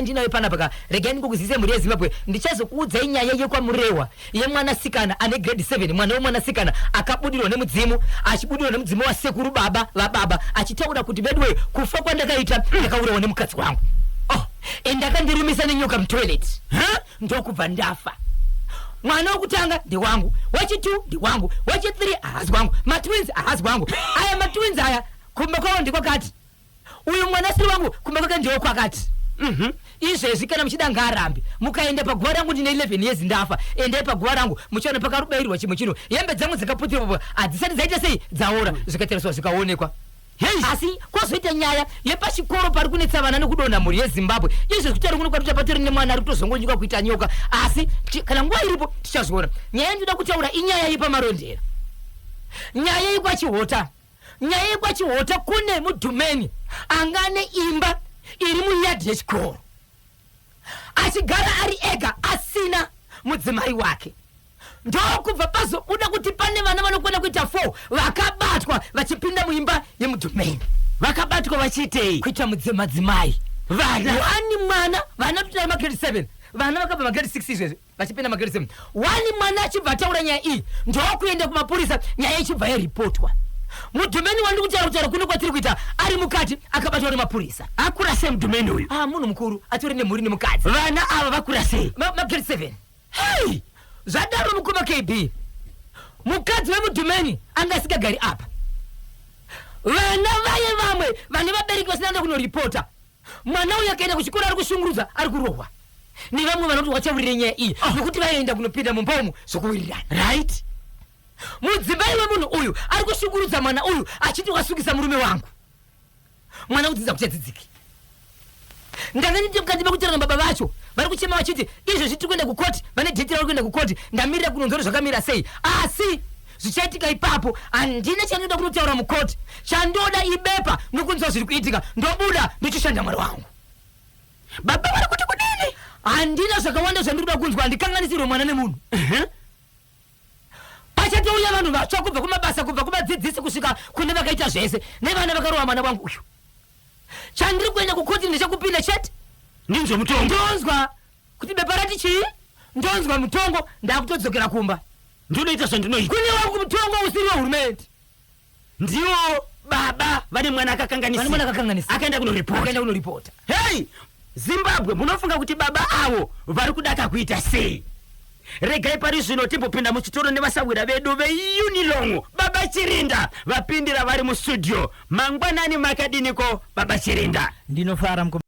Yandinayo panapa ka, regai ndingokuzivisa mhuri yeZimbabwe, ndichazokuudzai nyaya yekwaMurehwa yemwanasikana ane grade 7, mwana wemwanasikana akabudirwa nemudzimu, achibudirwa nemudzimu wasekuru baba vababa, achitaura kuti veduwe, kufa kwandakaita ndakaurawa nemukadzi wangu. Oh, and akandirumisa nenyoka mutoilet. Huh? Ndokubva ndafa. Mwana wekutanga ndewangu, wechi2 ndewangu, wechi3 haasi wangu, matwins haasi wangu. Aya matwins aya kumba kwavo ndekwakati, uyu mwana asiri wangu kumba kwake ndewo kwakati. Izvezvi kana muchida ngaarambe, mukaenda paguva rangu, ndine 11 years ndafa, endai paguva rangu muchiona pakarubairwa chimwe chino, hembe dzangu dzakaputirwa hadzisati dzaita sei, dzaora, zvikatariswa zvikaonekwa. Asi kwozoita nyaya yepachikoro pari kunetsa vana nekudonha, mhuri yeZimbabwe. Izvezvi kutaura kuno kwatuta patori nemwana ari kutozongonyuka kuita nyoka, asi kana nguva iripo tichazviona. Nyaya yandinoda kutaura inyaya yepaMarondera, nyaya yekwaChihota. Nyaya yekwaChihota, kune mudhumeni anga ane imba iri muyadhi yechikoro, achigara ari ega asina mudzimai wake. Ndokubva pazobuda kuti pane vana vanokwana kuita 4 vakabatwa vachipinda muimba yemudhumeni. Vakabatwa vachiitei? Kuita madzimai. Vana? Wani mwana, vana tutari magrade 7, vana vakabva magrade 6 izvezvi vachipinda magrade 7. Wani mwana achibva ataura nyaya iyi, ndokuenda kumapurisa, nyaya ichibva yaripotwa. Mudhumeni wandiri kutaura, kutaura kuno kwatiri kuita, ari mukati, akabatwa nemapurisa. Akura sei mudhumeni uyu? Ah, munhu mukuru, atori nemhuri nemukadzi. Vana ava vakura sei? Magrade 7. Hei. Zvadaro, mukoma KB, mukadzi wemudhumeni anga asingagari apa. Vana vaye vamwe vane vabereki vasina enda kunoripota, mwana uyu akaenda kuchikoro ari kushungurudza, ari kurohwa nevamwe vanoti wachaurire nyaya iyi nekuti vaienda kunopinda mumba umu zvokuwirirana. Mudzimai wemunhu uyu ari kushungurudza mwana uyu achiti wasungisa murume wangu. Mwana kudzidza kuchadzidziki. Ndanga nditi mukati mekutaura nababa vacho, vari kuchema vachiti izvezvi tiri kuenda kukoti, vane date ravari kuenda kukoti. Ndamirira kunonzwa kuti zvakamira sei, asi zvichaitika ipapo handina chandinoda kunotaura mukoti. Chandoda ibepa nokunzwa zviri kuitika, ndobuda ndochishanda Mwari wangu. Baba vari kuti kudini? Handina zvakawanda zvandiri kuda kunzwa, handikanganisirwe mwana nemunhu. Pachatouya vanhu vatsva kubva kumabasa, kubva kuvadzidzisi kusvika kune vakaita zvese nevana vakarova mwana wangu uyu. Chandiri kuenda kukoti ndechekupinda chete. Ndinzwe mutongo. Ndonzwa kuti bepa rati chii, ndonzwa mutongo, ndakutodzokera kumba. Ndinoita zvandinoita. Kune wangu mutongo usiri wehurumende. Ndiwo baba vane mwana. Vane mwana akakanganisa. Akaenda kunoripota. Akaenda kunoripota. Hei Zimbabwe, munofunga kuti baba avo vari kudaka kuita sei? Regai pari zvino timbopinda muchitoro nevasawira vedu veUnilong. Baba Chirinda vapindira vari mustudio. Mangwanani, makadiniko baba Chirinda? Ndinofara, mukoma.